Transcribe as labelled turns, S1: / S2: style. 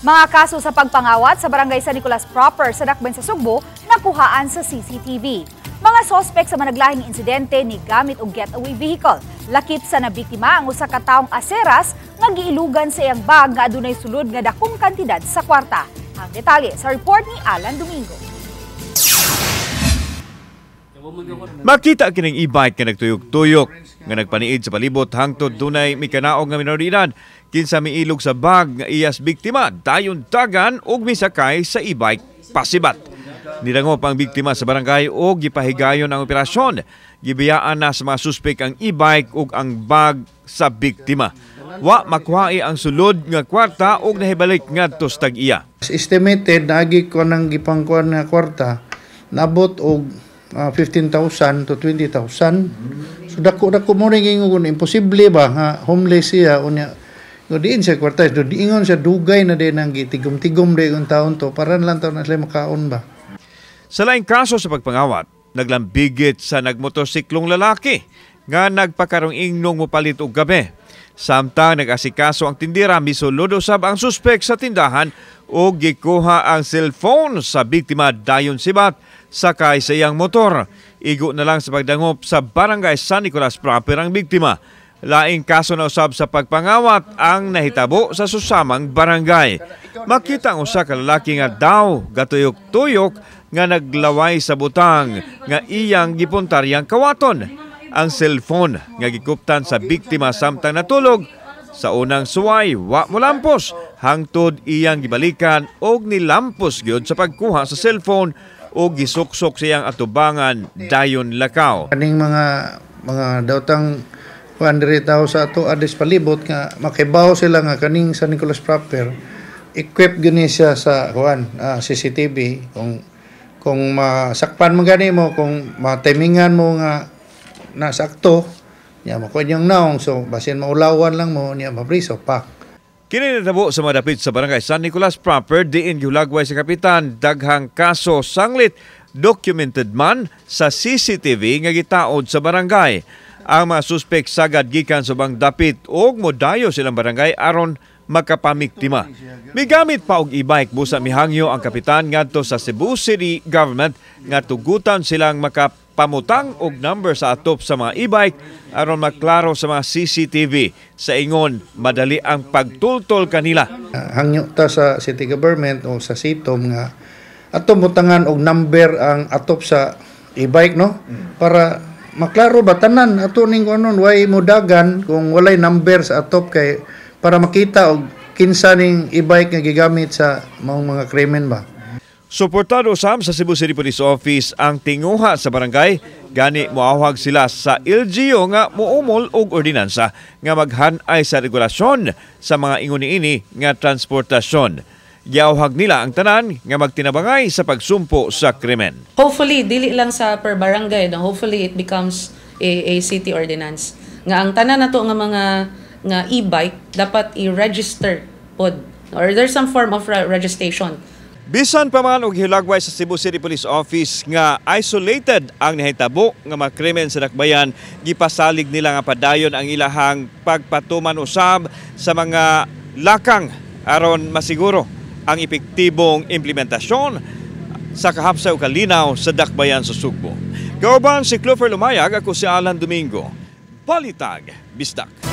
S1: Mga kaso sa pagpangawat sa Barangay San Nicolas Proper sa Dakbayan sa Sugbo nakuhaan sa CCTV. Mga sospek sa managlahing insidente ni gamit og getaway vehicle. Lakip sa nabiktima ang usa ka taong aseras nga giilugan sa iyang bag nga adunay sulod nga dakong kantidad sa kwarta. Ang detalye sa report ni Alan Domingo.
S2: Makita kining e-bike nga nagtuyok-tuyok nga nagpaniid sa palibot hangtod dunay mikanaog nga minor de edad kinsa miilog sa bag nga iyas biktima, dayon tagan og misakay sa e-bike pasibat. Nidangop ang biktima sa barangay og gipahigayon ang operasyon. Gibiyaan na sa mga suspek ang e-bike ug ang bag sa biktima. Wa makuhae ang sulod nga kwarta og nahibalik ngadto sa tag-iya.
S3: Estimated naagi ko nang gipangkuan nga kwarta, nabot og 15,000 to 20,000. So dako dako mo ring ingon, imposible ba nga homeless siya unya ngo diin siya kwarta do diingon siya dugay na din ang gitigom-tigom di kung taon to para lang taon na sila makaon ba.
S2: Sa laing kaso sa pagpangawat, naglambigit sa nagmotorsiklong lalaki nga nagpakarong ingnong mopalit og kape. Samtang nag-asikaso ang tindera, misulod usab ang suspek sa tindahan ug gikuha ang cellphone sa biktima, dayon sibat sakay sa iyang motor. Igo na lang sa pagdangop sa Barangay San Nicolas Proper ang biktima. Laing kaso na usab sa pagpangawat ang nahitabo sa susamang barangay. Makita ang usa ka lalaki nga daw gatuyok-tuyok nga naglaway sa butang nga iyang gipuntaryang kawaton. Ang cellphone nga gikuptan sa biktima samtang natulog sa unang suway, wa molampos hangtod iyang gibalikan og nilampos gyud sa pagkuha sa cellphone og gisuksok sa iyang atubangan, dayon lakaw.
S3: Kaning mga daotang kuan diri tao sa ato adis palibot nga makibaw sila nga kaning San Nicolas Proper equip gyud siya sa kuan CCTV. Kung masakpan mo gani mo, kung matimingan mo nga nasakto niya, makuha niyang naong, so basin maulawan lang mo niya, mapriso pa.
S2: Kini natabo sa mga dapit sa Barangay San Nicolas Proper diin gihulagway sa kapitan daghang kaso sanglit documented man sa CCTV nga gitaod sa barangay. Ang mga suspek sagad gikan sa ubang dapit og modayo silang barangay aron makapamiktima. Migamit pa og e-bike, busa mihangyo ang kapitan ngadto sa Cebu City Government nga tugutan silang makapamutang og number sa atop sa mga e-bike aron maklaro sa mga CCTV. Sa ingon, madali ang pagtultol kanila.
S3: Hangyo ta sa city government o sa CITOM nga ato mutangan og number ang atop sa e-bike, no, para maklaro ba tanan ato ning kunon way mo dagan kung walay number sa atop, kay para makita og kinsa ning e-bike nga gigamit sa maong mga krimen ba.
S2: Suportado usab sa Cebu City Police Office ang tinguha sa barangay, gani moawhag sila sa LGU nga muumol og ordinansa nga maghan-ay sa regulasyon sa mga ingon niini nga transportasyon. Giawhag nila ang tanan nga magtinabangay sa pagsumpo sa krimen.
S4: Hopefully, dili lang sa per barangay, no? Hopefully it becomes a city ordinance. Nga ang tanan nato nga mga nga e-bike dapat i-register pod or there's some form of registration.
S2: Bisan pa man og hilagway sa Cebu City Police Office nga isolated ang nahitabo nga mga krimen sa dakbayan, gipasalig nila nga padayon ang ilahang pagpatuman usab sa mga lakang aron masiguro ang epektibong implementasyon sa kahapsay ug kalinaw sa dakbayan sa Sugbo. Kauban si Clover Lumayag, ako si Alan Domingo. Balitag, Bisdak.